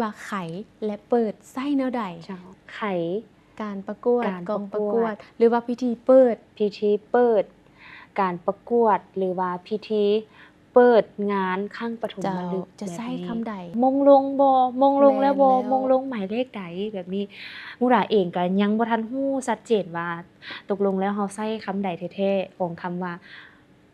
ວ່າໄຂ ແລະ ເປີດໃຊ້ແນວໃດ? ເຈົ້າ ໄຂ ການປະກວດ ການປະກວດ ກອງປະກວດ ຫຼືວ່າພິທີເປີດ ພິທີເປີດ ການປະກວດ ຫຼືວ່າພິທີເປີດງານຄັ້ງປະຖົມມະລຶກ ເຈົ້າ ຈະໃຊ້ຄຳໃດ? ແບບນີ້ ມົງລົງບໍ່? ມົງລົງແລ້ວບໍ່? ແມ່ນແລ້ວ ມົງລົງໝາຍເລກໃດ? ແບບນີ້ ມຸກດາເອງກໍຍັງບໍ່ທັນຮູ້ຊັດເຈນວ່າ ຕົກລົງແລ້ວເຮົາໃຊ້ຄຳໃດແທ້ໆ ຂອງຄຳວ່າ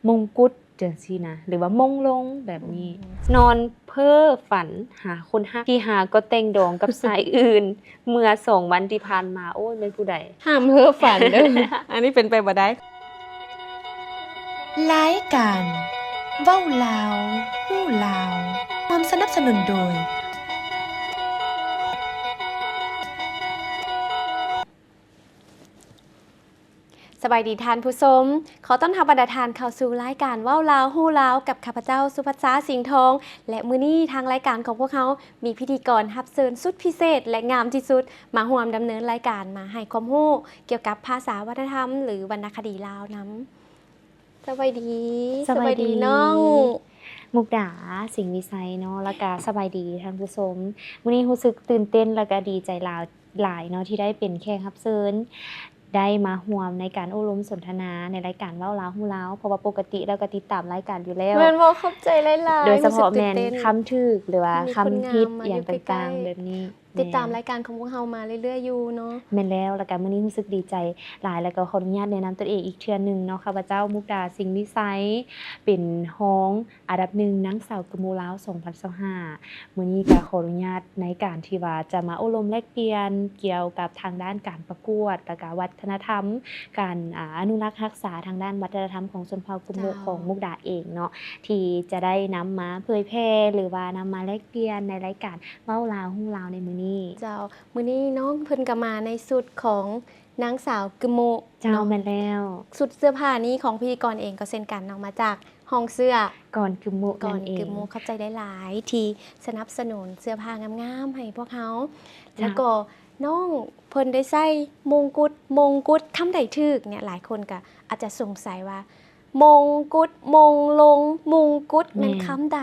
ມົງກຸດ ຈັ່ງຊີ້ນະ ຫຼືວ່າມົງລົງແບບນີ້. ອືມ ນອນເພ້ອຝັນຫາຄົນຮັກ ທີ່ຫາກໍແຕ່ງດອງກັບຊາຍອື່ນ ເມື່ອສອງວັນທີ່ຜ່ານມາ. ໂອ້ຍ ແມ່ນຜູ້ໃດ? ຫ້າມເພ້ອຝັນເດີ້ ອັນນີ້ເປັນໄປບໍ່ໄດ້. ລາຍການເວົ້າລາວ ຮູ້ລາວ ຮ່ວມສະໜັບສະໜູນໂດຍ ສະບາຍດີທ່ານຜູ້ຊົມ, ຂໍຕ້ອນຮັບບັນດາທ່ານເຂົ້າສູ່ລາຍການເວົ້າລາວຮູ້ລາວ ກັບຂ້າພະເຈົ້າ ສຸພັດສາ ສິງທອງ ແລະ ມື້ນີ້ທາງລາຍການຂອງພວກເຮົາມີພິທີກອນຮັບເຊີນສຸດພິເສດ ແລະ ງາມທີ່ສຸດ ມາຮ່ວມດຳເນີນລາຍການ ມາໃຫ້ຄວາມຮູ້ກ່ຽວກັບພາສາວັດທະນະທຳ ຫຼື ວັນນະຄະດີລາວນຳ. ສະບາຍດີ. ສະບາຍດີ ສະບາຍດີນ້ອງມຸກດາ ສິງວິໄຊເນາະ ແລ້ວກະສະບາຍດີທ່ານຜູ້ຊົມ. ມື້ນີ້ຮູ້ສຶກຕື່ນເຕັ້ນ ແລ້ວກະດີໃຈຫຼາຍ ຫຼາຍເນາະ ທີ່ໄດ້ເປັນແຂກຮັບເຊີນ ໄດ້ມາຮ່ວມໃນການໂອ້ລົມສົນທະນາໃນລາຍການເວົ້າລາວຮູ້ລາວ ເພາະວ່າປົກກະຕິແລ້ວກໍຕິດຕາມລາຍການຢູ່ແລ້ວ. ແມ່ນບໍ່? ຂອບໃຈຫຼາຍໆ. ໂດຍສະເພາະແມ່ນຄຳຖືກ ຫຼືວ່າຄຳຜິດອີ່ຫຍັງຕ່າງໆແບບນີ້. ຕິດຕາມລາຍການຂອງພວກເຮົາມາເລື້ອຍໆຢູ່ເນາະ. ແມ່ນແລ້ວ ແລ້ວກະມື້ນີ້ຮູ້ສຶກດີໃຈຫຼາຍ ແລ້ວກໍຂໍອະນຸຍາດແນະນຳຕົນເອງອີກເທື່ອໜຶ່ງເນາະ. ຂ້າພະເຈົ້າ ມຸກດາ ສິງວິໄຊ ເປັນຮອງອັນດັບໜຶ່ງນາງສາວກຶໂມລາວສອງພັນຊາວຫ້າ. ມື້ນີ້ກໍຂໍອະນຸຍາດໃນການທີ່ວ່າຈະມາໂອ້ລົມແລກປ່ຽນກ່ຽວກັບທາງດ້ານການປະກວດ ແລ້ວກະວັດທະນະທຳ ການ ອາ ອະນຸລັກຮັກສາທາງດ້ານວັດທະນະທຳຂອງຊົນເຜົ່າກຶໂມ ເຈົ້າ ຂອງມຸກດາເອງເນາະ ທີ່ຈະໄດ້ນຳມາເຜີຍແຜ່ ຫຼືວ່ານຳມາແລກປ່ຽນໃນລາຍການເວົ້າລາວຮູ້ລາວໃນມື້ນີ້. ເຈົ້າ ມື້ນີ້ນ້ອງເພິ່ນກໍມາໃນຊຸດຂອງນາງສາວກຶໂມ ເຈົ້າ ເນາະ. ແມ່ນແລ້ວ. ຊຸດເສື້ອຜ້ານີ້ຂອງພິທີກອນເອງກໍເຊັ່ນກັນເນາະ ມາຈາກຫ້ອງເສື້ອ ກອນກຶໂມ ກອນກຶໂມ. ນັ້ນເອງ. ຂອບໃຈຫຼາຍໆທີ່ສະໜັບສະໜູນເສື້ອຜ້າງາມໆໃຫ້ພວກເຮົາ. ເຈົ້າ. ແລ້ວກໍນ້ອງເພິ່ນໄດ້ໃສ່ມົງກຸດ ມົງກຸດ ຄຳໃດຖືກເນຍ? ຫຼາຍຄົນກໍອາດຈະສົງໄສວ່າ ມົງກຸດ ມົງລົງ ມຸງກຸດ ແມ່ນ ແມ່ນ ຄຳໃດ?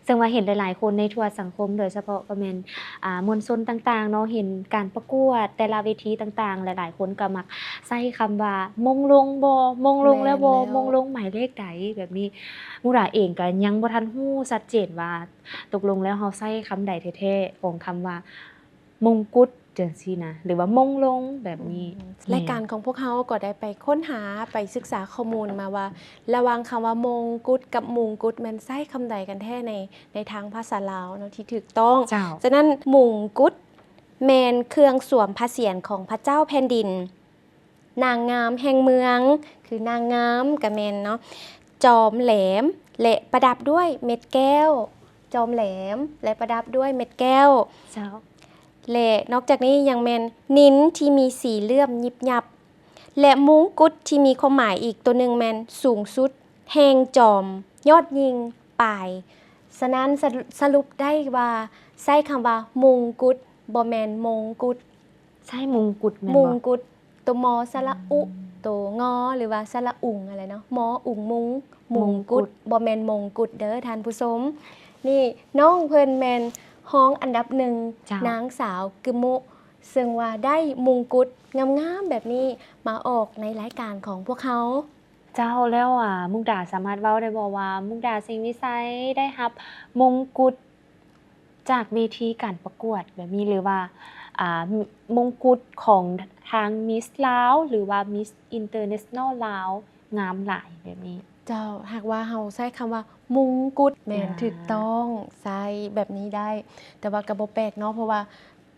ເຊິ່ງວ່າເຫັນຫຼາຍໆຄົນໃນທົ່ວສັງຄົມ ໂດຍສະເພາະກໍແມ່ນ ອ່າ ມວນຊົນຕ່າງໆເນາະ ເຫັນການປະກວດແຕ່ລະເວທີຕ່າງໆ ຫຼາຍໆຄົນກໍມັກໃຊ້ຄຳວ່າ ມົງລົງບໍ່? ມົງລົງແລ້ວບໍ່? ແມ່ນແລ້ວ. ມົງລົງໝາຍເລກໃດ? ແບບນີ້ ມຸກດາເອງກໍຍັງບໍ່ທັນຮູ້ຊັດເຈນວ່າ ຕົກລົງແລ້ວເຮົາໃຊ້ຄຳໃດແທ້ໆ ຂອງຄຳວ່າ ມົງກຸດ ຈັ່ງຊີ້ນະ ຫຼືວ່າມົງລົງແບບນີ້. ອືມ ລາຍການຂອງພວກເຮົາກໍໄດ້ໄປຄົ້ນຫາ ໄປສຶກສາຂໍ້ມູນມາວ່າ ລະຫວ່າງຄຳວ່າມົງກຸດກັບມຸງກຸດ ແມ່ນໃຊ້ຄຳໃດກັນແທ້ໃນ ໃນທາງພາສາລາວເນາະ ທີ່ຖືກຕ້ອງ. ເຈົ້າ. ສະນັ້ນ ມຸງກຸດແມ່ນເຄື່ອງສວມພະສຽນຂອງພະເຈົ້າແຜ່ນດິນ, ນາງງາມແຫ່ງເມືອງ ຄືນາງງາມກໍແມ່ນເນາະ, ຈອມແຫຼມ ແລະ ປະດັບດ້ວຍເມັດແກ້ວ, ຈອມແຫຼມ ແລະ ປະດັບດ້ວຍເມັດແກ້ວ. ເຈົ້າ. ແລະ ນອກຈາກນີ້ຍັງແມ່ນນິນທີ່ມີສີເຫຼື້ອມຍິບຍັບ ແລະ ມຸງກຸດທີ່ມີຄວາມໝາຍອີກຕົວໜຶ່ງແມ່ນສູງສຸດ, ແຫ່ງຈອມ, ຍອດຍິ່ງ, ປາຍ. ສະນັ້ນ ສະ ສະຫຼຸບໄດ້ວ່າໃຊ້ຄຳວ່າມຸງກຸດ ບໍ່ແມ່ນມົງກຸດ. ໃຊ້ມຸງກຸດແມ່ນບໍ່? ມຸງກຸດ ຕົວ ມໍ ສະຫຼະອຸ ອືມ ຕົວ ງໍ ຫຼືວ່າສະຫຼະອຸງ ຫັ້ນແຫຼະເນາະ, ມໍ ອຸງ ມຸງ ມຸງກຸດ ມຸງກຸດ ບໍ່ແມ່ນມົງກຸດເດີ້ທ່ານຜູ້ຊົມ. ນີ້ນ້ອງເພິ່ນແມ່ນຮອງອັນດັບໜຶ່ງ ເຈົ້າ ນາງສາວກຶໂມະ ເຊິ່ງວ່າໄດ້ມຸງກຸດງາມໆແບບນີ້ມາອອກໃນລາຍການຂອງພວກເຮົາ. ເຈົ້າ ແລ້ວ ອາ ມຸກດາສາມາດເວົ້າໄດ້ບໍ່ວ່າ ມຸກດາ ສິງວິໄຊ ໄດ້ຮັບມົງກຸດ ຈາກເວທີການປະກວດແບບນີ້ ຫຼືວ່າ ອ່າ ມົງກຸດຂອງທາງ Miss ລາວ ຫຼືວ່າ Miss International ລາວ ງາມຫຼາຍແບບນີ້. ເຈົ້າ ຫາກວ່າເຮົາໃຊ້ຄຳວ່າມຸງກຸດ ແມ່ນ ອ່າ ຖືກຕ້ອງ ໃຊ້ແບບນີ້ໄດ້ ແຕ່ວ່າກໍບໍ່ແປກເນາະ ເພາະວ່າ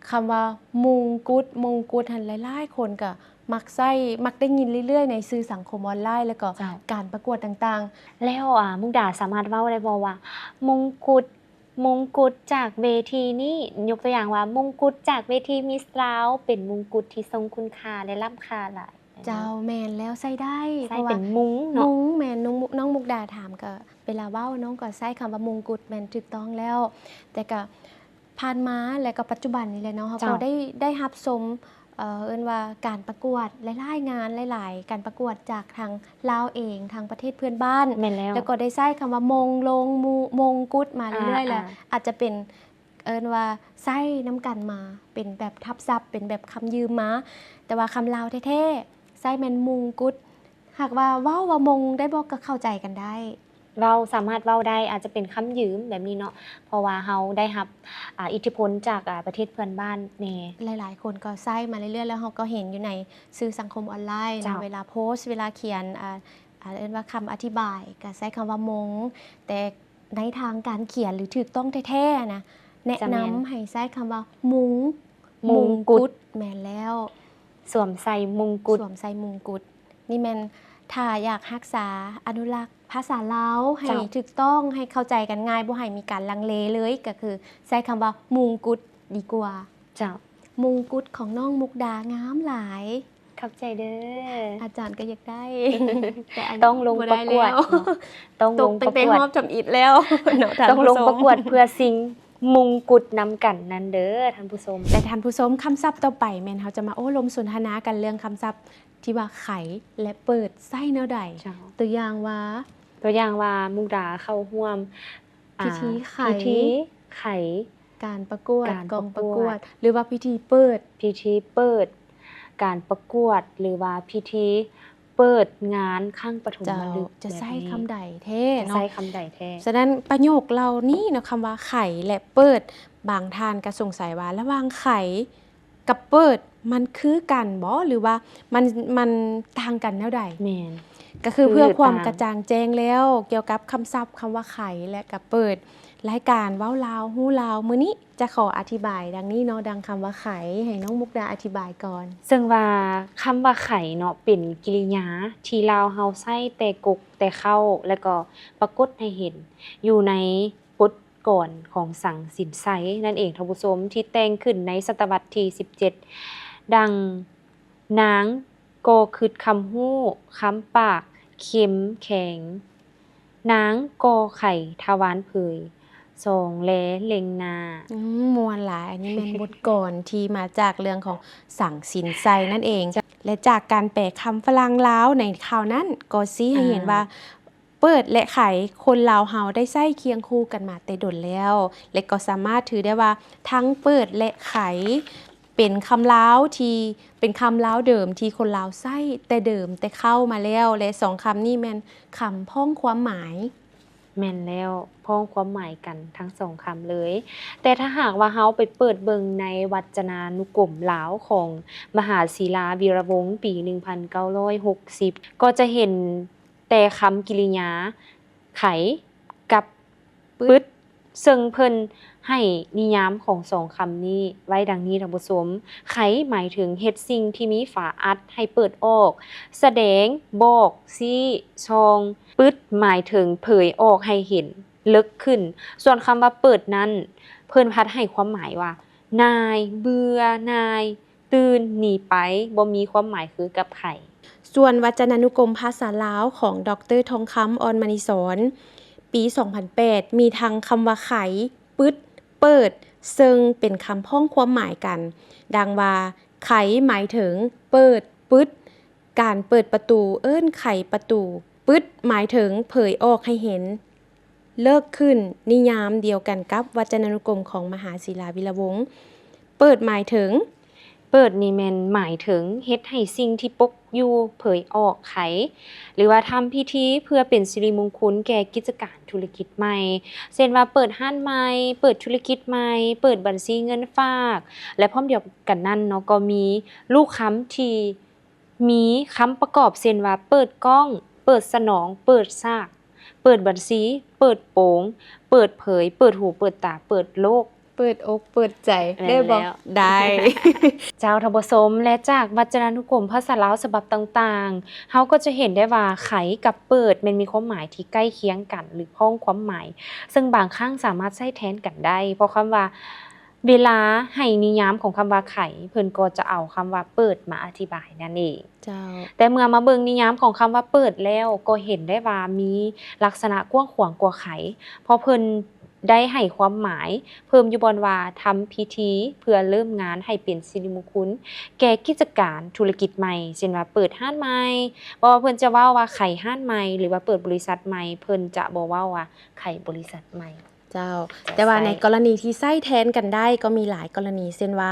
ຄຳວ່າມຸງກຸດ ມົງກຸດຫັ້ນ ຫຼາຍໆຄົນກໍມັກໃຊ້ ມັກໄດ້ຍິນເລື້ອຍໆໃນສື່ສັງຄົມອອນລາຍ ແລ້ວກໍ ເຈົ້າ ການປະກວດຕ່າງໆ. ແລ້ວ ອາ ມຸກດາສາມາດເວົ້າໄດ້ບໍ່ວ່າ ມົງກຸດ ມົງກຸດຈາກເວທີນີ້ ຍົກຕົວຢ່າງວ່າ ມົງກຸດຈາກເວທີ Miss ລາວ ເປັນມົງກຸດທີ່ຊົງຄຸນຄ່າ ແລະ ລ້ຳຄ່າຫຼາຍ. ເຈົ້າ ແມ່ນແລ້ວ ໃຊ້ໄດ້ ໃຊ້ເປັນມຸງເນາະ ເພາະວ່າມຸງ ແມ່ນ ນ້ອງ ນ້ອງມຸກດາຖາມ ກໍເວລາເວົ້ານ້ອງກໍໃຊ້ຄຳວ່າມຸງກຸດ ແມ່ນຖືກຕ້ອງແລ້ວ ແຕ່ກໍຜ່ານມາ ແລະ ກໍປັດຈຸບັນນີ້ແຫຼະເນາະ ເຮົາ ເຈົ້າ ກໍໄດ້ ໄດ້ຮັບຊົມ ເອີ ເອີ້ນວ່າການປະກວດຫຼາຍໆງານ ຫຼາຍໆການປະກວດຈາກທາງລາວເອງ ທາງປະເທດເພື່ອນບ້ານ ແມ່ນແລ້ວ ແລ້ວກໍໄດ້ໃຊ້ຄຳວ່າມົງລົງ ມຸ ມົງກຸດມາເລື້ອຍໆ ອ່າ ແລ້ວ ອ່າ ອາດຈະເປັນ ເອີ້ນວ່າໃຊ້ນຳກັນມາ ເປັນແບບທັບສັບ ເປັນແບບຄຳຢືມມາ, ແຕ່ວ່າຄຳລາວແທ້ໆ ໃຊ້ແມ່ນມຸງກຸດ. ຫາກວ່າເວົ້າວ່າມຸງໄດ້ບໍ່ ກໍເຂົ້າໃຈກັນໄດ້. ເວົ້າ ສາມາດເວົ້າໄດ້ ອາດຈະເປັນຄຳຢືມແບບນີ້ເນາະ ເພາະວ່າເຮົາໄດ້ຮັບ ອ່າ ອິດທິພົນຈາກ ອ່າ ປະເທດເພື່ອນບ້ານແດ່. ຫຼາຍໆຄົນກໍໃຊ້ມາເລື້ອຍໆ ແລ້ວເຮົາກໍເຫັນຢູ່ໃນສື່ສັງຄົມອອນລາຍເນາະ ເຈົ້າ ເວລາໂພສ ເວລາຂຽນ ອ່າ ອ່າ ເອີ້ນວ່າຄຳອະທິບາຍ ກໍໃຊ້ຄຳວ່າມຸງ, ແຕ່ໃນທາງການຂຽນ ຫຼື ຖືກຕ້ອງແທ້ໆນະ ແນະນຳໃຫ້ໃຊ້ຄຳວ່າມຸງ ມຸງກຸດ ມຸງກຸດ ແມ່ນແລ້ວ ສວມໃສ່ມຸງກຸດ ສວມໃສ່ມຸງກຸດ. ນີ້ແມ່ນຖ້າຢາກຮັກສາອະນຸລັກພາສາລາວໃຫ້ ເຈົ້າ ຖືກຕ້ອງ ໃຫ້ເຂົ້າໃຈກັນງ່າຍ ບໍ່ໃຫ້ມີການລັງເລເລີຍ ກໍຄືໃຊ້ຄຳວ່າມຸງກຸດດີກວ່າ. ເຈົ້າ ມຸງກຸດຂອງນ້ອງມຸກດາງາມຫຼາຍ. ຂອບໃຈເດີ້. ອາຈານກໍຢາກໄດ້ ແຕ່ອັນ ຕ້ອງລົງປະກວດ ບໍ່ໄດ້ແລ້ວ ເນາະ ຕ້ອງລົງປະກວດ ຕົກຕັ້ງແຕ່ຮອບທຳອິດແລ້ວເນາະ ທ່ານຜູ້ຊົມ. ຕ້ອງລົງປະກວດເພື່ອຊິງມຸງກຸດນຳກັນນັ້ນເດີ້ທ່ານຜູ້ຊົມ. ແລະທ່ານຜູ້ຊົມ, ຄຳສັບຕໍ່ໄປແມ່ນເຮົາຈະມາໂອ້ລົມສົນທະນາກັນເລື່ອງຄຳສັບທີ່ວ່າໄຂ ແລະ ເປີດ ໃຊ້ແນວໃດ? ເຈົ້າ ຕົວຢ່າງວ່າ ຕົວຢ່າງວ່າ ມຸກດາເຂົ້າຮ່ວມ ອ່າ ພິທີໄຂ ພິທີໄຂ ການປະກວດ ການປະກວດ ກອງປະກວດ ຫຼືວ່າພິທີເປີດ ພິທີເປີດ ການປະກວດ ຫຼືວ່າພິທີເປີດງານຄັ້ງປະຖົມມະລຶກ. ເຈົ້າ ຈະໃຊ້ຄຳໃດແທ້ເນາະ? ຈະໃຊ້ຄຳໃດແທ້? ສະນັ້ນປະໂຫຍກເຫຼົ່ານີ້ເນາະ ຄຳວ່າໄຂ ແລະ ເປີດ ບາງທ່ານກໍສົງໄສວ່າລະຫວ່າງໄຂ ກັບເປີດ ມັນຄືກັນບໍ່ ຫຼືວ່າມັນ ມັນຕ່າງກັນແນວໃດ? ແມ່ນ ກໍຄືເພື່ອຄວາມກະຈ່າງແຈ້ງແລ້ວ ກ່ຽວກັບຄຳສັບຄຳວ່າໄຂ ແລະ ກັບເປີດ, ລາຍການເວົ້າລາວຮູ້ລາວມື້ນີ້ຈະຂໍອະທິບາຍດັ່ງນີ້ເນາະ, ດັ່ງຄຳວ່າໄຂ ໃຫ້ນ້ອງມຸກດາອະທິບາຍກ່ອນ. ເຊິ່ງວ່າຄຳວ່າໄຂເນາະ ເປັນກິລິຍາທີ່ລາວເຮົາໃຊ້ແຕ່ກົກແຕ່ເຄົ້າ ແລະ ກໍປາກົດໃຫ້ເຫັນຢູ່ໃນບົດ ກອນຂອງສັງສິນໄຊນັ້ນເອງທ່ານຜູ້ຊົມ ທີ່ແຕ່ງຂຶ້ນໃນສະຕະວັດທີສິບເຈັດ ດັ່ງ ນາງກໍຄຶດຄຳຮູ້ຄຳປາກເຂັ້ມແຂງ ນາງກໍໄຂທະວານເຜີຍ ສອງແລເລັງໜ້າ. ອືມ ມ່ວນຫຼາຍ. ອັນນີ້ແມ່ນບົດກອນທີ່ມາຈາກເລື່ອງຂອງສັງສິນໄຊນັ້ນເອງ ແລະ ຈາກການແປຄຳຝຣັ່ງລາວໃນຄາວນັ້ນ ກໍຊີ້ໃຫ້ເຫັນວ່າ ອ່າ ເປີດ ແລະ ໄຂ ຄົນລາວເຮົາໄດ້ໃຊ້ຄຽງຄູ່ກັນມາແຕ່ດົນແລ້ວ ແລະ ກໍສາມາດຖືໄດ້ວ່າທັງເປີດ ແລະ ໄຂ ເປັນຄຳລາວທີ່ ເປັນຄຳລາວເດີມທີ່ຄົນລາວໃຊ້ແຕ່ເດີມແຕ່ເຄົ້າມາແລ້ວ ແລະ ສອງຄຳນີ້ແມ່ນຄຳພ້ອງຄວາມໝາຍ. ແມ່ນແລ້ວ ພ້ອງຄວາມໝາຍກັນທັງສອງຄຳເລີຍ. ແຕ່ຖ້າຫາກວ່າເຮົາໄປເປີດເບິ່ງໃນວັດຈະນານຸກົມລາວຂອງມະຫາສິລາວີລະວົງ ປີໜຶ່ງພັນເກົ້າຮ້ອຍຫົກສິບ ກໍຈະເຫັນ ແຕ່ຄຳກິລິຍາ ໄຂ ກັບ ປຶດ ເຊິ່ງເພິ່ນໃຫ້ນິຍາມຂອງສອງຄຳນີ້ໄວ້ດັ່ງນີ້ທ່ານຜູ້ຊົມ, ໄຂ ໝາຍເຖິງເຮັດສິ່ງທີ່ມີຝາອັດໃຫ້ເປີດອອກ, ສະແດງ, ບອກ, ຊີ້, ສ່ອງ, ປຶດ ໝາຍເຖິງເຜີຍອອກໃຫ້ເຫັນເລິກຂຶ້ນ, ສ່ວນຄຳວ່າເປີດນັ້ນ ເພິ່ນພັດໃຫ້ຄວາມໝາຍວ່າ ໜ່າຍ, ເບື່ອໜ່າຍ, ຕື່ນໜີໄປ ບໍ່ມີຄວາມໝາຍຄືກັບໄຂ. ສ່ວນວັດຈະນານຸກົມພາສາລາວຂອງ ດຣ ທອງຄຳ ອ່ອນມະນີສອນ ປີສອງພັນແປດ ມີທັງຄຳວ່າໄຂ, ປຶດ, ເປີດ ເຊິ່ງເປັນຄຳພ້ອງຄວາມໝາຍກັນ, ດັ່ງວ່າ ໄຂ ໝາຍເຖິງ ເປີດ, ປຶດ, ການເປີດປະຕູ ເອີ້ນໄຂປະຕູ, ປຶດ ໝາຍເຖິງເຜີຍອອກໃຫ້ເຫັນ. ເລິກຂຶ້ນ ນິຍາມດຽວກັນກັບວັດຈະນານຸກົມຂອງມະຫາສິລາວິລະວົງ. ເປີດ ໝາຍເຖິງ ເປີດນີ້ແມ່ນໝາຍເຖິງເຮັດໃຫ້ສິ່ງທີ່ປົກຢູ່ເຜີຍອອກໄຂ ຫຼືວ່າທຳພິທີເພື່ອເປັນສິລິມຸງຄຸນແກ່ກິດຈະການທຸລະກິດໃໝ່ ເຊັ່ນວ່າເປີດຮ້ານໃໝ່, ເປີດທຸລະກິດໃໝ່, ເປີດບັນຊີເງິນຝາກ ແລະ ພ້ອມດຽວກັນນັ້ນເນາະ ກໍມີລູກຄຳທີ່ ມີຄຳປະກອບເຊັ່ນວ່າ ເປີດກ້ອງ, ເປີດສະໜອງ, ເປີດສາກ, ເປີດບັນຊີ, ເປີດໂປງ, ເປີດເຜີຍ, ເປີດຫູເປີດຕາ, ເປີດໂລກ, ເປີດອົກເປີດໃຈ ໄດ້ບໍ່? ໄດ້. ເຈົ້າທ່ານຜູ້ຊົມ ແລະ ຈາກວັດຈະນານຸກົມພາສາລາວສະບັບຕ່າງໆ ເຮົາກໍຈະເຫັນໄດ້ວ່າ ໄຂ ກັບ ເປີດ ແມ່ນມີຄວາມໝາຍທີ່ໃກ້ຄຽງກັນ ຫຼື ພ້ອງຄວາມໝາຍ ເຊິ່ງບາງຄັ້ງສາມາດໃຊ້ແທນກັນໄດ້ ເພາະຄຳວ່າ ເວລາໃຫ້ນິຍາມຂອງຄຳວ່າໄຂ ເພິ່ນກໍຈະເອົາຄຳວ່າເປີດມາອະທິບາຍນັ້ນເອງ. ເຈົ້າ. ແຕ່ເມື່ອມາເບິ່ງນິຍາມຂອງຄຳວ່າເປີດແລ້ວ ກໍເຫັນໄດ້ວ່າມີລັກສະນະກວ້າງຂວາງກວ່າໄຂ ເພາະເພິ່ນໄດ້ໃຫ້ຄວາມໝາຍເພີ່ມຢູ່ບ່ອນວ່າ ທຳພິທີເພື່ອເລີ່ມງານໃຫ້ເປັນສິລິມຸງຄຸນແກ່ກິດຈະການທຸລະກິດໃໝ່ ເຊັ່ນວ່າເປີດຮ້ານໃໝ່ ບໍ່ວ່າເພິ່ນຈະເວົ້າວ່າໄຂຮ້ານໃໝ່ ຫຼືວ່າເປີດບໍລິສັດໃໝ່ ເພິ່ນຈະບໍ່ເວົ້າວ່າໄຂບໍລິສັດໃໝ່. ເຈົ້າ ແຕ່ວ່າໃນກໍລະນີທີ່ໃຊ້ແທນກັນໄດ້ກໍມີຫຼາຍກໍລະນີ ເຊັ່ນວ່າ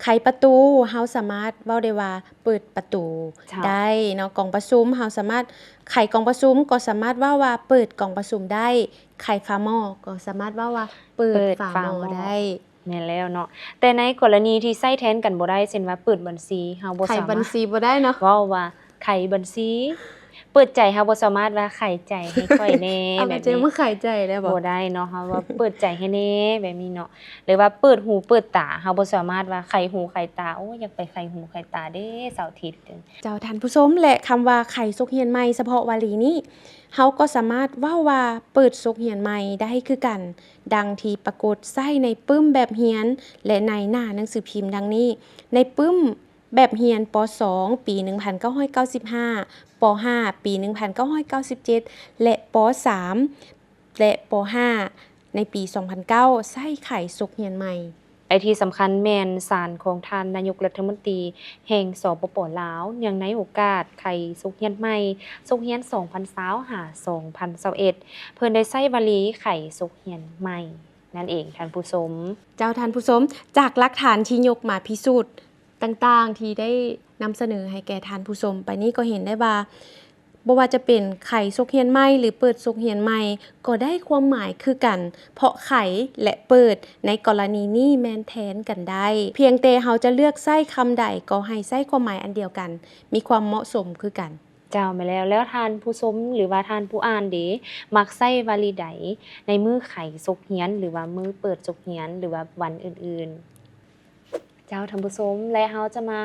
ໄຂປະຕູ ເຮົາສາມາດເວົ້າໄດ້ວ່າ ເປີດປະຕູ ເຈົ້າ ໄດ້ເນາະ, ກອງປະຊຸມ ເຮົາສາມາດ ໄຂກອງປະຊຸມ ກໍສາມາດເວົ້າວ່າ ເປີດກອງປະຊຸມໄດ້, ໄຂຝາໝໍ້ ກໍສາມາດເວົ້າວ່າ ເປີດ ເປີດຝາໝໍ້ ຝາໝໍ້ ໄດ້. ແມ່ນແລ້ວເນາະ ແຕ່ໃນກໍລະນີທີ່ໃຊ້ແທນກັນບໍ່ໄດ້ ເຊັ່ນວ່າ ເປີດບັນຊີ ເຮົາບໍ່ ໄຂ ສາມາດ ບັນຊີບໍ່ໄດ້ເນາະ ເວົ້າວ່າ ໄຂບັນຊີ ເປີດໃຈ ເຮົາບໍ່ສາມາດວ່າ ໄຂໃຈໃຫ້ຂ້ອຍແດ່ ເອົາ ແບບນີ້ ມາໄຂໃຈໄດ້ບໍ່? ບໍ່ໄດ້ເນາະ ເຮົາວ່າ ເປີດໃຈໃຫ້ແດ່ ແບບນີ້ເນາະ ຫຼືວ່າ ເປີດຫູເປີດຕາ ເຮົາບໍ່ສາມາດວ່າ ໄຂຫູໄຂຕາ ໂອ້ ຢາກໄປໄຂຫູໄຂຕາເດ້ ເສົາອາທິດ. ເຈົ້າ ທ່ານຜູ້ຊົມ ແລະ ຄຳວ່າ ໄຂສົກຮຽນໃໝ່ ສະເພາະວາລີນີ້ ເຮົາກໍສາມາດເວົ້າວ່າ ເປີດສົກຮຽນໃໝ່ ໄດ້ຄືກັນ ດັ່ງທີ່ປາກົດໃຊ້ໃນປຶ້ມແບບຮຽນ ແລະ ໃນໜ້າໜັງສືພິມດັ່ງນີ້: ໃນປຶ້ມແບບຮຽນ ປໍສອງ ປີໜຶ່ງພັນເກົ້າຮ້ອຍເກົ້າສິບຫ້າ, ປໍຫ້າ ປີໜຶ່ງພັນເກົ້າຮ້ອຍເກົ້າສິບເຈັດ ແລະ ປໍສາມ ແລະ ປໍຫ້າ ໃນປີສອງພັນເກົ້າ ໃຊ້ໄຂສົກຮຽນໃໝ່. ແລະ ທີ່ສຳຄັນແມ່ນສານຂອງທ່ານນາຍົກລັດຖະມົນຕີແຫ່ງ ສປປ ລາວ ເນື່ອງໃນໂອກາດໄຂສົກຮຽນໃໝ່ ສົກຮຽນສອງພັນຊາວ ຫາ ສອງພັນຊາວເອັດ ເພິ່ນໄດ້ໃຊ້ວາລີ ໄຂສົກຮຽນໃໝ່ ນັ້ນເອງທ່ານຜູ້ຊົມ. ເຈົ້າ ທ່ານຜູ້ຊົມ ຈາກຫຼັກຖານທີ່ຍົກມາພິສູດຕ່າງໆ ທີ່ໄດ້ນຳສະເໜີໃຫ້ແກ່ທ່ານຜູ້ຊົມໄປນີ້ ກໍເຫັນໄດ້ວ່າ ບໍ່ວ່າຈະເປັນໄຂສົກຮຽນໃໝ່ ຫຼື ເປີດສົກຮຽນໃໝ່ ກໍໄດ້ຄວາມໝາຍຄືກັນ ເພາະໄຂ ແລະ ເປີດ ໃນກໍລະນີນີ້ແມ່ນແທນກັນໄດ້ ພຽງແຕ່ເຮົາຈະເລືອກໃຊ້ຄຳໃດ ກໍໃຫ້ໃຊ້ຄວາມໝາຍອັນດຽວກັນ ມີຄວາມເໝາະສົມຄືກັນ. ເຈົ້າ ແມ່ນແລ້ວ ແລ້ວທ່ານຜູ້ຊົມ ຫຼືວ່າທ່ານຜູ້ອ່ານເດ ມັກໃຊ້ວາລີໃດ ໃນມື້ໄຂສົກຮຽນ ຫຼືວ່າມື້ເປີດສົກຮຽນ ຫຼືວ່າວັນອື່ນໆ? ເຈົ້າ ທ່ານຜູ້ຊົມ ແລະ ເຮົາຈະມາ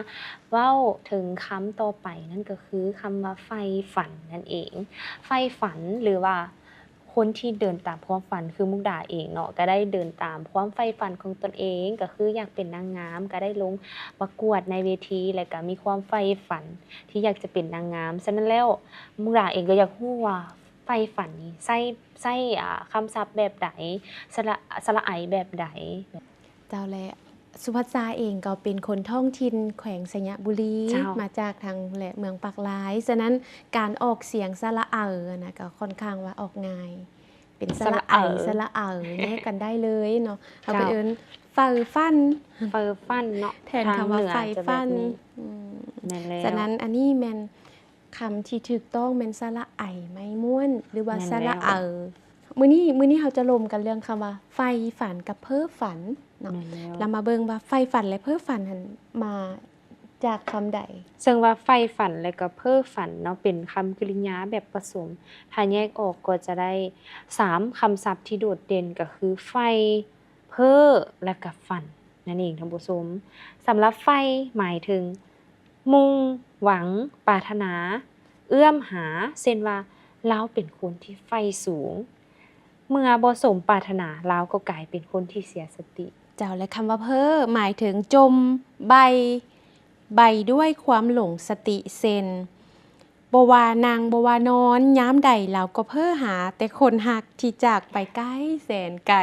ເວົ້າເຖິງຄຳຕໍ່ໄປ ນັ້ນກໍຄືຄຳວ່າ ໃຝ່ຝັນ ນັ້ນເອງ. ໃຝ່ຝັນ ຫຼືວ່າ ຄົນທີ່ເດີນຕາມຄວາມຝັນ ຄືມຸກດາເອງເນາະ ກໍໄດ້ເດີນຕາມຄວາມໃຝ່ຝັນຂອງຕົນເອງ ກໍຄືຢາກເປັນນາງງາມ ກໍໄດ້ລົງປະກວດໃນເວທີ ແລະ ກໍມີຄວາມໃຝ່ຝັນທີ່ຢາກຈະເປັນນາງງາມ. ສະນັ້ນແລ້ວ ມຸກດາເອງກໍຢາກຮູ້ວ່າ ໃຝ່ຝັນນີ້ໃຊ້ ໃຊ້ ອ່າ ຄຳສັບແບບໃດ? ສະຫຼະ ສະຫຼະໄອແບບໃດ? ເຈົ້າ ແລະ ສຸພັດສາເອງກໍເປັນຄົນທ້ອງຖິ່ນແຂວງໄຊຍະບູລີ ເຈົ້າ ມາຈາກທາງແຫຼະເມືອງປາກລາຍ, ສະນັ້ນການອອກສຽງສະຫຼະໄອຫັ້ນນະ ກໍຂ້ອນຂ້າງວ່າອອກງ່າຍ ເປັນສະຫຼະໄອ ສະຫຼະເອີ ສະຫຼະເອີ ແຍກກັນໄດ້ເລີຍເນາະ. ເຮົາກໍ ເຈົ້າ ເອີ້ນ ເຝີຝັນ ເຝີຝັນເນາະ ແທນຄຳວ່າ ທາງເໜືອ ໃຝ່ຝັນ ຈະແບບນີ້ ອືມ ແມ່ນແລ້ວ. ສະນັ້ນ ອັນນີ້ແມ່ນ ຄຳທີ່ຖືກຕ້ອງແມ່ນສະຫຼະໄອໄມ້ມ້ວນ ຫຼືວ່າ ແມ່ນແລ້ວ ສະຫຼະເອີ. ມື້ນີ້ ມື້ນີ້ເຮົາຈະລົມກັນເລື່ອງຄຳວ່າ ໃຝ່ຝັນກັບເພ້ອຝັນເນາະ. ແມ່ນແລ້ວ. ລະມາເບິ່ງວ່າ ໃຝ່ຝັນ ແລະ ເພ້ອຝັນຫັ້ນມາຈາກຄຳໃດ? ເຊິ່ງວ່າ ໃຝ່ຝັນ ແລະ ກໍເພ້ອຝັນເນາະ ເປັນຄຳກິລິຍາແບບປະສົມ. ຖ້າແຍກອອກກໍຈະໄດ້ສາມຄຳສັບທີ່ໂດດເດັ່ນ ກໍຄື ໃຝ່ ເພ້ອ ແລະ ກໍຝັນ ນັ້ນເອງທ່ານຜູ້ຊົມ. ສຳລັບໃຝ່ ໝາຍເຖິງ ມຸ່ງຫວັງ ປາດຖະໜາ ເອື້ອມຫາ ເຊັ່ນວ່າ ລາວເປັນຄົນທີ່ໃຝ່ສູງ, ເມື່ອບໍ່ສົມປາດຖະໜາ ລາວກໍກາຍເປັນຄົນທີ່ເສຍສະຕິ. ເຈົ້າ ແລະ ຄຳວ່າ ເພ້ອ ໝາຍເຖິງ ຈົ່ມ ໃບ້ ໃບ້ດ້ວຍຄວາມຫຼົງສະຕິ ເຊັ່ນ ບໍ່ວ່ານັ່ງ ບໍ່ວ່ານອນ ຍາມໃດລາວກໍເພ້ອຫາແຕ່ຄົນຮັກທີ່ຈາກໄປໄກແສນໄກ.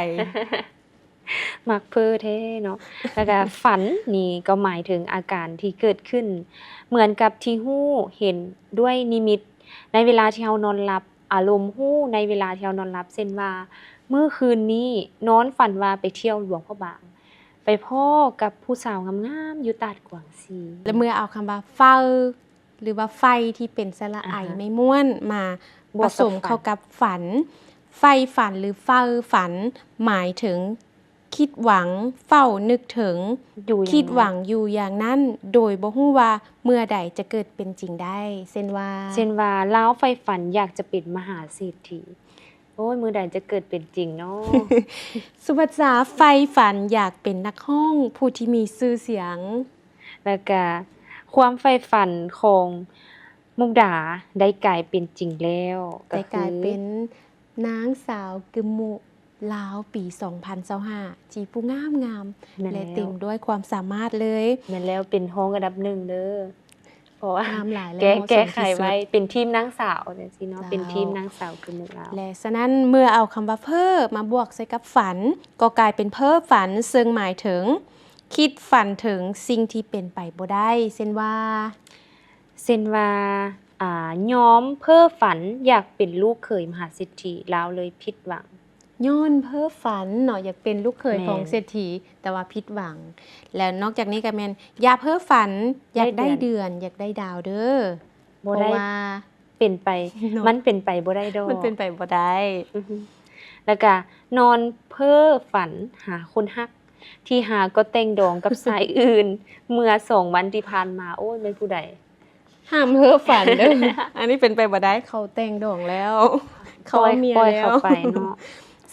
ມັກເພ້ອແທ້ເນາະ. ແລ້ວກະຝັນນີ້ກໍໝາຍເຖິງອາການທີ່ເກີດຂຶ້ນ ເໝືອນກັບທີ່ຮູ້ເຫັນດ້ວຍນິມິດ ໃນເວລາທີ່ເຮົານອນຫຼັບ, ອາລົມຮູ້ໃນເວລາທີ່ເຮົານອນຫຼັບ ເຊັ່ນວ່າ ມື້ຄືນນີ້ນອນຝັນວ່າໄປທ່ຽວຫຼວງພະບາງ ໄປພໍ້ກັບຜູ້ສາວງາມໆຢູ່ຕາດກວາງຊີ. ແລະ ເມື່ອເອົາຄຳວ່າ ເຝີ ຫຼືວ່າ ໄຟ ທີ່ເປັນສະຫຼະໄອ ອາຮະ ໄມ້ມ້ວນ ມາປະສົມເຂົ້າກັບຝັນ. ໃຝ່ຝັນ ຫຼື ເຝົ້າຝັນ ໝາຍເຖິງຄິດຫວັງ, ເຝົ້ານຶກເຖິງ, ຄິດຫວັງຢູ່ຢ່າງນັ້ນ ໂດຍບໍ່ຮູ້ວ່າເມື່ອໃດຈະເກີດເປັນຈິງໄດ້. ເຊັ່ນວ່າ ເຊັ່ນວ່າ ລາວໃຝ່ຝັນຢາກຈະເປັນມະຫາເສດຖີ. ໂອ້ຍ ມື້ໃດຈະເກີດເປັນຈິງເນາະ? ສຸພັດສາໃຝ່ຝັນຢາກເປັນນັກຮ້ອງຜູ້ທີ່ມີຊື່ສຽງ. ແລ້ວກະຄວາມໃຝ່ຝັນຂອງມຸກດາໄດ້ກາຍເປັນຈິງແລ້ວ ໄດ້ກາຍເປັນນາງສາວກຶມມຸລາວປີສອງພັນຊາວຫ້າ ທີ່ຜູ້ງາມໆ ແລະ ເຕັມດ້ວຍຄວາມສາມາດເລີຍ. ແມ່ນແລ້ວ ເປັນຮອງອັນດັບໜຶ່ງເດີ. ເພາະວ່າ ງາມຫຼາຍ ແລະ ແກ້ ເໝາະສົມທີ່ສຸດ ແກ້ໄຂໄວ້ ເປັນທີມນາງສາວຈັ່ງຊີ້ເນາະ. ເຈົ້າ ເປັນທີມນາງສາວຄືໝູ່ລາວ. ແລະ ສະນັ້ນ ເມື່ອເອົາຄຳວ່າເພ້ອມາບວກໃສ່ກັບຝັນ ກໍກາຍເປັນເພ້ອຝັນ ເຊິ່ງໝາຍເຖິງຄິດຝັນເຖິງສິ່ງທີ່ເປັນໄປບໍ່ໄດ້. ເຊັ່ນວ່າ ເຊັ່ນວ່າ ອາ ຍອມເພ້ອຝັນຢາກເປັນລູກເຂີຍມະຫາເສດຖີ ລາວເລີຍຜິດຫວັງ. ຍ້ອນເພ້ອຝັນເນາະ ຢາກເປັນລູກເຂີຍຂອງເສດຖີ ແຕ່ວ່າຜິດຫວັງ. ແລ້ວນອກຈາກນີ້ກໍແມ່ນ ຢ່າເພ້ອຝັນ ຢາກໄດ້ເດືອນ ຢາກໄດ້ດາວເດີ. ບໍ່ໄດ້ ເພາະວ່າເປັນໄປ ມັນເປັນໄປບໍ່ໄດ້ດອກ ມັນເປັນໄປບໍ່ໄດ້. ແລ້ວກະນອນເພ້ອຝັນຫາຄົນຮັກ ທີ່ຫາກໍແຕ່ງດອງກັບຊາຍອື່ນ ເມື່ອສອງວັນທີ່ຜ່ານມາ. ໂອ້ຍ ແມ່ນຜູ້ໃດ? ຫ້າມເພ້ອຝັນເດີ ອັນນີ້ເປັນໄປບໍ່ໄດ້ ເຂົາແຕ່ງດອງແລ້ວ ເຂົາເອົາເມຍແລ້ວ. ປ່ອຍເຂົາໄປເນາະ.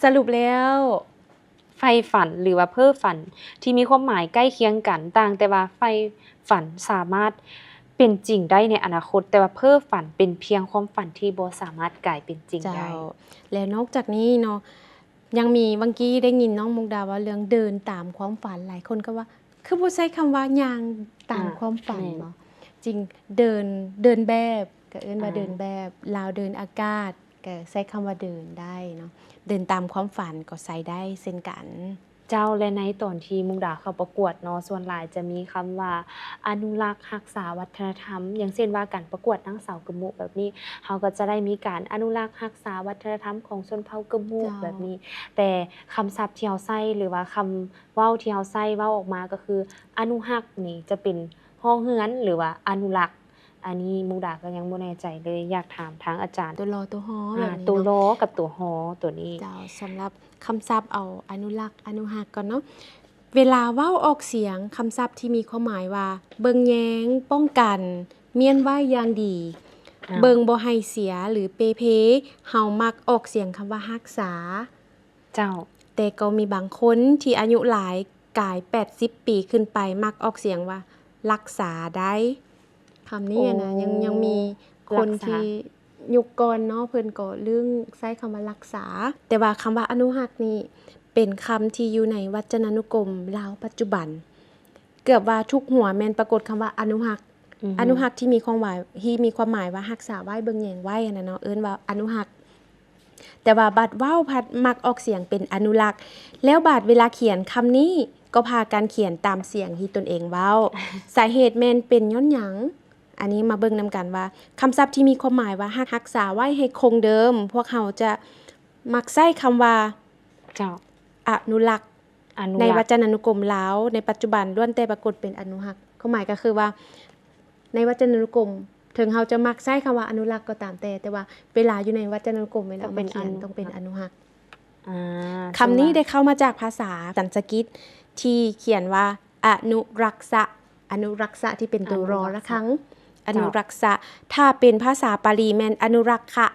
ສະຫຼຸບແລ້ວ ໃຝ່ຝັນ ຫຼືວ່າເພ້ອຝັນ ທີ່ມີຄວາມໝາຍໃກ້ຄຽງກັນ ຕ່າງແຕ່ວ່າໃຝ່ຝັນສາມາດເປັນຈິງໄດ້ໃນອະນາຄົດ ແຕ່ວ່າເພ້ອຝັນເປັນພຽງຄວາມຝັນທີ່ບໍ່ສາມາດກາຍເປັນຈິງໄດ້. ເຈົ້າ ແລະນອກຈາກນີ້ເນາະ ຍັງມີ ຫວ່າງກີ້ໄດ້ຍິນນ້ອງມຸກດາເວົ້າເລື່ອງເດີນຕາມຄວາມຝັນ ຫຼາຍຄົນກໍວ່າ ຄືບໍ່ໃຊ້ຄຳວ່າຍ່າງຕາມຄວາມຝັນເນາະ. ຈິງ ເດີນ ເດີນແບບ ກໍເອີ້ນວ່າເດີນແບບ ລາວເດີນອາກາດ ກໍໃຊ້ຄຳວ່າເດີນໄດ້ເນາະ ເດີນຕາມຄວາມຝັນກໍໃຊ້ໄດ້ເຊັ່ນກັນ. ເຈົ້າ ແລະໃນຕອນທີ່ມຸກດາເຂົ້າປະກວດເນາະ ສ່ວນຫຼາຍຈະມີຄຳວ່າອະນຸລັກຮັກສາວັດທະນະທຳ ຢ່າງເຊັ່ນວ່າການປະກວດນາງສາວກຶມມຸແບບນີ້ ເຮົາກໍຈະໄດ້ມີການອະນຸລັກຮັກສາວັດທະນະທຳຂອງຊົນເຜົ່າກຶມມຸແບບນີ້ ແຕ່ຄຳສັບທີ່ເຮົາໃຊ້ ຫຼືວ່າຄຳເວົ້າທີ່ເຮົາໃຊ້ເວົ້າອອກມາກໍຄື ອະນຸຮັກນີ້ຈະເປັນຫໍເຮືອນ ຫຼືວ່າອະນຸລັກ. ອັນນີ້ມຸກດາກໍຍັງບໍ່ແນ່ໃຈເລີຍ ຢາກຖາມທາງອາຈານ ຕົວ ລ ຕົວ ຮ ອາ ແບບນີ້ເນາະ ຕົວ ລ ກັບຕົວ ຮ ຕົວນີ້. ເຈົ້າ ສຳລັບຄຳສັບ ເອົາອະນຸລັກ ອະນຸຮັກກ່ອນເນາະ. ເວລາເວົ້າອອກສຽງ ຄຳສັບທີ່ມີຄວາມໝາຍວ່າ ເບິ່ງແຍງ ປ້ອງກັນ ມ້ຽນໄວ້ຢ່າງດີ ເບິ່ງບໍ່ໃຫ້ເສຍ ຫຼື ເປ່ເພ ເຮົາມັກອອກສຽງຄຳວ່າຮັກສາ. ເຈົ້າ ແຕ່ກໍມີບາງຄົນທີ່ອາຍຸຫຼາຍ ກາຍແປດສິບປີຂຶ້ນໄປ ມັກອອກສຽງວ່າລັກສາໄດ້. ຄຳນີ້ນະ ຍັງ ຍັງມີຄົນທີ່ຍຸກກ່ອນເນາະ ເພິ່ນກໍລຶ້ງໃຊ້ຄຳວ່າລັກສາ. ແຕ່ວ່າຄຳວ່າອະນຸຮັກນີ້ ເປັນຄຳທີ່ຢູ່ໃນວັດຈະນານຸກົມລາວປັດຈຸບັນ ເກືອບວ່າທຸກຫົວແມ່ນປາກົດຄຳວ່າອະນຸຮັກ. ອະນຸຮັກທີ່ມີຄວາມໝາຍ ທີ່ມີຄວາມໝາຍວ່າຮັກສາໄວ້ ເບິ່ງແຍງໄວ້ຫັ້ນນະເນາະ ເອີ້ນວ່າອະນຸຮັກ. ແຕ່ວ່າບັດເວົ້າພັດມັກອອກສຽງເປັນອະນຸລັກ ແລ້ວບາດເວລາຂຽນຄຳນີ້ກໍພາກັນຂຽນຕາມສຽງທີ່ຕົນເອງເວົ້າ. ສາເຫດແມ່ນເປັນຍ້ອນຫຍັງ? ອັນນີ້ມາເບິ່ງນຳກັນວ່າ ຄຳສັບທີ່ມີຄວາມໝາຍວ່າຮັກ ຮັກສາໄວ້ໃຫ້ຄົງເດີມ ພວກເຮົາຈະມັກໃຊ້ຄຳວ່າ ເຈົ້າ ອະນຸລັກ. ອະນຸລັກ ໃນວັດຈະນານຸກົມລາວໃນປັດຈຸບັນລ້ວນແຕ່ປາກົດເປັນອະນຸຮັກ. ຄວາມໝາຍກໍຄືວ່າ ໃນວັດຈະນານຸກົມ ເຖິງເຮົາຈະມັກໃຊ້ຄຳວ່າອະນຸລັກກໍຕາມແຕ່ ແຕ່ວ່າເວລາຢູ່ໃນວັດຈະນານຸກົມ ເວລາເຮົາມາຂຽນ ຕ້ອງເປັນອະນຸຮັກ. ອາ ຄຳນີ້ໄດ້ເຂົ້າມາຈາກພາສາສັນສະກິດທີ່ຂຽນວ່າ ອະນຸລັກສະ ອະນຸລັກສະ ທີ່ເປັນຕົວ ອະນຸລັກສະ ຣ ລະຄັງ ອະນຸລັກສະ. ຖ້າເປັນພາສາປາລີແມ່ນ ອະນຸລັກຂະ.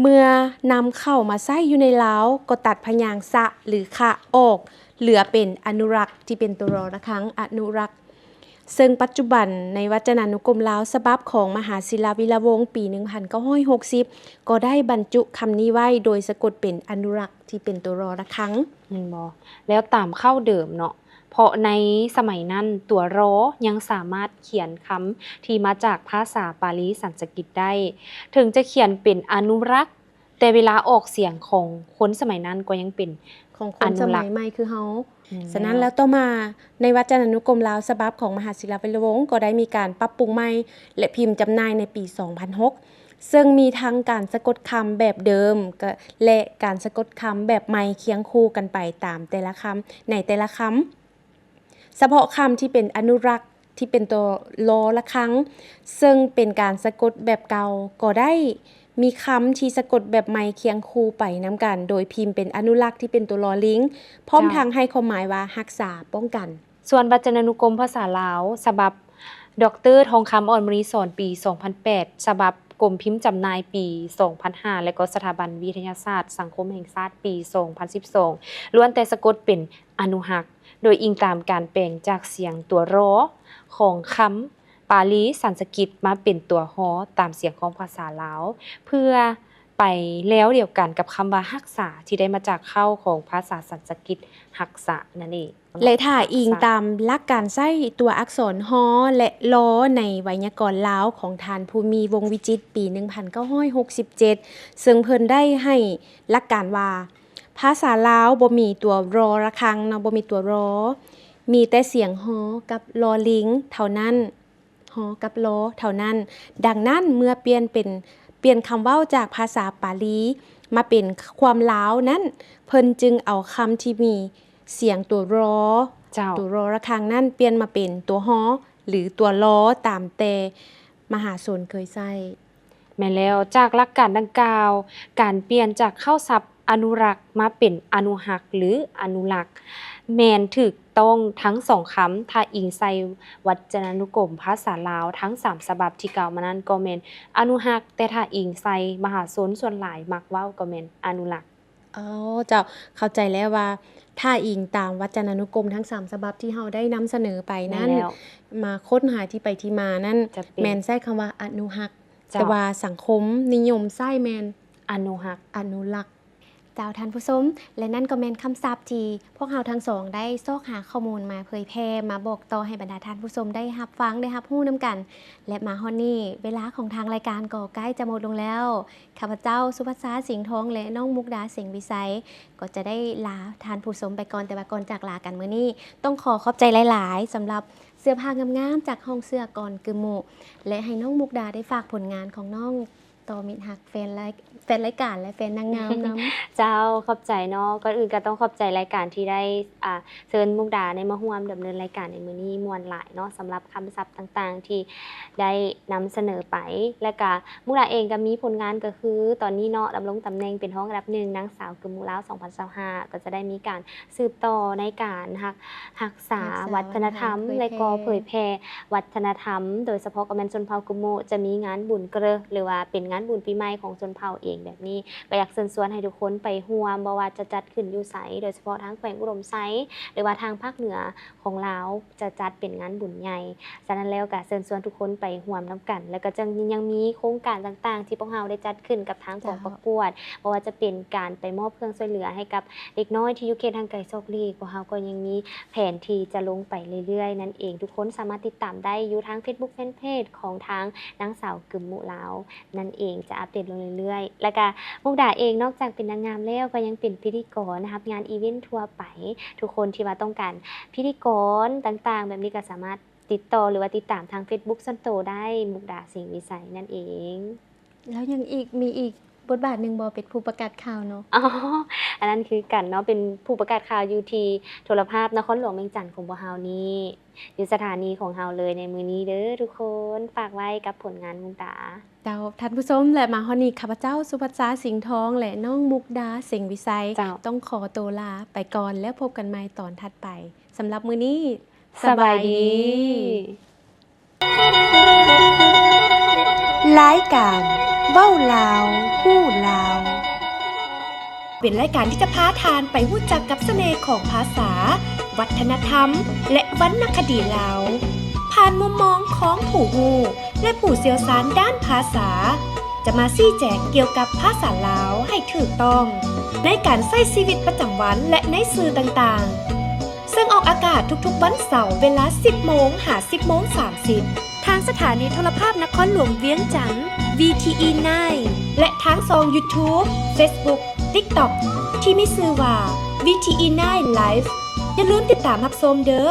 ເມື່ອນຳເຂົ້າມາໃຊ້ຢູ່ໃນລາວ ກໍຕັດພະຍາງສະ ຫຼື ຂະ ອອກ ເຫຼືອເປັນອະນຸລັກ ທີ່ເປັນຕົວ ຣ ລະຄັງ ອະນຸລັກ. ເຊິ່ງປັດຈຸບັນໃນວັດຈະນານຸກົມລາວ ສະບັບຂອງມະຫາສິລາວິລະວົງ ປີໜຶ່ງພັນເກົ້າຮ້ອຍຫົກສິບ ກໍໄດ້ບັນຈຸຄຳນີ້ໄວ້ ໂດຍສະກົດເປັນອະນຸລັກ ທີ່ເປັນຕົວ ຣ ລະຄັງ. ແມ່ນບໍ່? ແລ້ວຕາມເຄົ້າເດີມເນາະ ເພາະໃນສະໄໝນັ້ນຕົວ ຣ ຍັງສາມາດຂຽນຄຳທີ່ມາຈາກພາສາປາລີສັນສະກິດໄດ້. ເຖິງຈະຂຽນເປັນອະນຸລັກ ແຕ່ເວລາອອກສຽງຂອງຄົນສະໄໝນັ້ນກໍຍັງເປັນ ຂອງຄົນສະໄໝໃໝ່ຄືເຮົາ. ສະນັ້ນແລ້ວຕໍ່ມາ ໃນວັດຈະນານຸກົມລາວສະບັບຂອງມະຫາສິລາວິລະວົງ ກໍໄດ້ມີການປັບປຸງໃໝ່ ແລະ ພິມຈຳໜ່າຍໃນປີສອງພັນຫົກ ເຊິ່ງມີທັງການສະກົດຄຳແບບເດີມ ແລະ ການສະກົດຄຳແບບໃໝ່ຄຽງຄູ່ກັນໄປຕາມແຕ່ລະຄຳ ໃນແຕ່ລະຄຳ. ສະເພາະຄຳທີ່ເປັນອະນຸລັກ ທີ່ເປັນຕົວ ລ ລະຄັງ ເຊິ່ງເປັນການສະກົດແບບເກົ່າ ກໍໄດ້ມີຄຳທີ່ສະກົດແບບໃໝ່ຄຽງຄູ່ໄປນຳກັນ ໂດຍພິມເປັນອະນຸລັກທີ່ເປັນຕົວ ລ ລິງ ພ້ອມທັງໃຫ້ຄວາມໝາຍວ່າຮັກສາ, ປ້ອງກັນ. ສ່ວນວັດຈະນານຸກົມພາສາລາວ ສະບັບ ດອກເຕີ ທອງຄຳ ອ່ອນມະນີສອນ ປີສອງພັນແປດ, ສະບັບກົມພິມຈຳໜ່າຍ ປີສອງພັນຫ້າ ແລະ ກໍສະຖາບັນວິທະຍາສາດສັງຄົມແຫ່ງຊາດ ປີສອງພັນສິບສອງ ລ້ວນແຕ່ສະກົດເປັນອະນຸຮັກ ໂດຍອີງຕາມການແປງຈາກສຽງຕົວ ຣ ຂອງຄຳປາລີສັນສະກິດມາເປັນຕົວ ຮ ຕາມສຽງຂອງພາສາລາວ ເພື່ອໄປແລວດຽວກັນກັບຄຳວ່າຮັກສາ ທີ່ໄດ້ມາຈາກເຄົ້າຂອງພາສາສັນສະກິດຮັກສານັ້ນເອງ. ແລະ ຖ້າອີງຕາມຫຼັກການໃຊ້ຕົວອັກສອນ ຮ ແລະ ລ ໃນໄວຍາກອນລາວຂອງທ່ານ ພູມີ ວົງວິຈິດ ປີໜຶ່ງພັນເກົ້າຮ້ອຍຫົກສິບເຈັດ ເຊິ່ງເພິ່ນໄດ້ໃຫ້ຫຼັກການວ່າ ພາສາລາວບໍ່ມີຕົວ ຣ ລະຄັງເນາະ, ບໍ່ມີຕົວ ຣ ມີແຕ່ສຽງ ຮ ກັບ ລ ລິງ ເທົ່ານັ້ນ, ຮ ກັບ ລ ເທົ່ານັ້ນ. ດັ່ງນັ້ນ ເມື່ອປ່ຽນເປັນ, ປ່ຽນຄຳເວົ້າຈາກພາສາປາລີ ມາເປັນຄວາມລາວນັ້ນ ເພິ່ນຈຶ່ງເອົາຄຳທີ່ມີສຽງຕົວ ຣ ເຈົ້າ ຕົວ ຣ ລະຄັງນັ້ນ ປ່ຽນມາເປັນຕົວ ຮ ຫຼື ຕົວ ລໍ ຕາມແຕ່ມະຫາຊົນເຄີຍໃຊ້. ແມ່ນແລ້ວ, ຈາກຫຼັກການດັ່ງກ່າວ, ການປ່ຽນຈາກເຄົ້າສັບອະນຸລັກມາເປັນອະນຸຮັກ ຫຼື ອະນຸລັກ ແມ່ນຖືກຕ້ອງທັງສອງຄຳ. ຖ້າອີງໃສ່ວັດຈະນານຸກົມພາສາລາວທັງສາມສະບັບທີ່ກ່າວມານັ້ນກໍແມ່ນອະນຸຮັກ, ແຕ່ຖ້າອີງໃສ່ມະຫາຊົນສ່ວນຫຼາຍມັກເວົ້າກໍແມ່ນອະນຸລັກ. ອໍ ເຈົ້າ, ເຂົ້າໃຈແລ້ວວ່າ ຖ້າອີງຕາມວັດຈະນານຸກົມທັງສາມສະບັບທີ່ເຮົາໄດ້ນຳສະເໜີໄປນັ້ນ, ແມ່ນແລ້ວ ມາຄົ້ນຫາທີ່ໄປທີ່ມານັ້ນ ຈະເປັນ ແມ່ນໃຊ້ຄຳວ່າອະນຸຮັກ, ເຈົ້າ ແຕ່ວ່າສັງຄົມນິຍົມໃຊ້ແມ່ນ ອະນຸຮັກ ອະນຸລັກ. ເຈົ້າ ທ່ານຜູ້ຊົມ, ແລະ ນັ້ນກໍແມ່ນຄຳສັບທີ່ພວກເຮົາທັງສອງໄດ້ຊອກຫາຂໍ້ມູນມາເຜີຍແຜ່, ມາບອກຕໍ່ໃຫ້ບັນດາທ່ານຜູ້ຊົມໄດ້ຮັບຟັງ, ໄດ້ຮັບຮູ້ນຳກັນ. ແລະ ມາຮອດນີ້ ເວລາຂອງທາງລາຍການກໍໃກ້ຈະໝົດລົງແລ້ວ. ຂ້າພະເຈົ້າ ສຸພັດສາ ສິງທອງ ແລະ ນ້ອງມຸກດາ ເສັງວິໄຊ ກໍຈະໄດ້ລາທ່ານຜູ້ຊົມໄປກ່ອນ, ແຕ່ວ່າກ່ອນຈາກລາກັນມື້ນີ້ ຕ້ອງຂໍຂອບໃຈຫຼາຍໆ ສຳລັບເສື້ອຜ້າງາມໆ ຈາກຫ້ອງເສື້ອກອນກຶມມຸ ແລະ ໃຫ້ນ້ອງມຸກດາໄດ້ຝາກຜົນງານຂອງນ້ອງ ຕໍ່ມິດຮັກແຟນລາຍ ແຟນລາຍການ ແລະ ແຟນນາງງາມນຳ. ເຈົ້າ, ຂອບໃຈເນາະ. ກ່ອນອື່ນກໍຕ້ອງຂອບໃຈລາຍການທີ່ໄດ້ ອ່າ ເຊີນມຸກດາໄດ້ມາຮ່ວມດຳເນີນລາຍການໃນມື້ນີ້, ມ່ວນຫຼາຍເນາະ ສຳລັບຄຳສັບຕ່າງໆທີ່ໄດ້ນຳສະເໜີໄປ. ແລະກະມຸກດາເອງກໍມີຜົນງານກໍຄືຕອນນີ້ເນາະ ດຳລົງຕຳແໜ່ງເປັນຮອງອັນດັບໜຶ່ງນາງສາວກຶມມຸລາວສອງພັນຊາວຫ້າ ກໍຈະໄດ້ມີການສືບຕໍ່ໃນການຮັກ ຮັກສາ ຮັກສາວັດທະນະທຳ ວັດທະນະທຳ ແລະກໍເຜີຍແຜ່ວັດທະນະທຳ ໂດຍສະເພາະກໍແມ່ນຊົນເຜົ່າກຶມມຸ ຈະມີງານບຸນເກີ ຫຼືວ່າເປັນງານບຸນປີໃໝ່ຂອງຊົນເຜົ່າເອງແບບນີ້ ກໍຢາກເຊີນຊວນໃຫ້ທຸກຄົນໄປຮ່ວມ, ບໍ່ວ່າຈະຈັດຂຶ້ນຢູ່ໃສ, ໂດຍສະເພາະທາງແຂວງອຸດົມໄຊ ຫຼືວ່າທາງພາກເໜືອຂອງລາວ ຈະຈັດເປັນງານບຸນໃຫຍ່. ສະນັ້ນແລ້ວກໍເຊີນຊວນທຸກຄົນໄປຮ່ວມນຳກັນ, ແລ້ວກໍຍັງ ຍັງມີໂຄງການຕ່າງໆທີ່ພວກເຮົາໄດ້ຈັດຂຶ້ນກັບທາງກອງປະກວດ, ບໍ່ວ່າຈະເປັນການໄປມອບເຄື່ອງຊ່ວຍເຫຼືອໃຫ້ກັບເດັກນ້ອຍທີ່ຢູ່ເຂດຫ່າງໄກສອກຫຼີກ, ພວກເຮົາກໍຍັງມີແຜນທີ່ຈະລົງໄປເລື້ອຍໆນັ້ນເອງ. ທຸກຄົນສາມາດຕິດຕາມໄດ້ຢູ່ທາງ Facebook Fanpage ຂອງທາງນາງສາວກຶມມຸລາວ ນັ້ນເອງ ຈະອັບເດດລົງເລື້ອຍໆ. ແລ້ວກະມຸກດາເອງ ນອກຈາກເປັນນາງງາມແລ້ວ ກໍຍັງເປັນພິທີກອນ ຮັບງານອີເວັນທົ່ວໄປ. ທຸກຄົນທີ່ວ່າຕ້ອງການພິທີກອນຕ່າງໆແບບນີ້ ກໍສາມາດຕິດຕໍ່ ຫຼືວ່າຕິດຕາມທາງ Facebook ສ່ວນໂຕໄດ້, ມຸກດາ ເສັງວິໄຊ ນັ້ນເອງ. ແລ້ວຍັງອີກ ມີອີກບົດບາດໜຶ່ງບໍ່ ເປັນຜູ້ປະກາດຂ່າວເນາະ? ອໍ ອັນນັ້ນຄືກັນເນາະ, ເປັນຜູ້ປະກາດຂ່າວຢູ່ທີ່ໂທລະພາບນະຄອນຫຼວງວຽງຈັນຂອງພວກເຮົານີ້. ຢູ່ສະຖານີຂອງເຮົາເລີຍໃນມື້ນີ້ເດີທຸກຄົນ, ຝາກໄວ້ກັບຜົນງານມຸກດາ. ເຈົ້າ, ທ່ານຜູ້ຊົມ, ແລະ ມາຮອດນີ້ ຂ້າພະເຈົ້າ ສຸພັດສາ ສິງທອງ ແລະ ນ້ອງມຸກດາ ເສັງວິໄຊ ເຈົ້າ ຕ້ອງຂໍໂຕລາໄປກ່ອນ, ແລ້ວພົບກັນໃໝ່ຕອນຖັດໄປ. ສຳລັບມື້ນີ້ ສະບາຍດີ. ລາຍການເວົ້າລາວ ຮູ້ລາວ ເປັນລາຍການທີ່ຈະພາທ່ານໄປຮູ້ຈັກກັບສະເໜ່ຂອງພາສາ, ວັດທະນະທຳ ແລະ ວັນນະຄະດີລາວ ຜ່ານມຸມມອງຂອງຜູ້ຮູ້ ແລະ ຜູ້ຊ່ຽວຊານດ້ານພາສາ ຈະມາຊີ້ແຈງກ່ຽວກັບພາສາລາວໃຫ້ຖືກຕ້ອງ ໃນການໃຊ້ຊີວິດປະຈຳວັນ ແລະ ໃນສື່ຕ່າງໆ ເຊິ່ງອອກອາກາດທຸກໆວັນເສົາເວລາສິບໂມງຫາສິບໂມງສາມສິບ ທາງສະຖານີໂທລະພາບນະຄອນຫຼວງວຽງຈັນ VTE nine ແລະ ທາງຊ່ອງ YouTube, Facebook, TikTok ທີ່ມີຊື່ວ່າ VTE nine Live. ຢ່າລືມຕິດຕາມຮັບຊົມເດີ.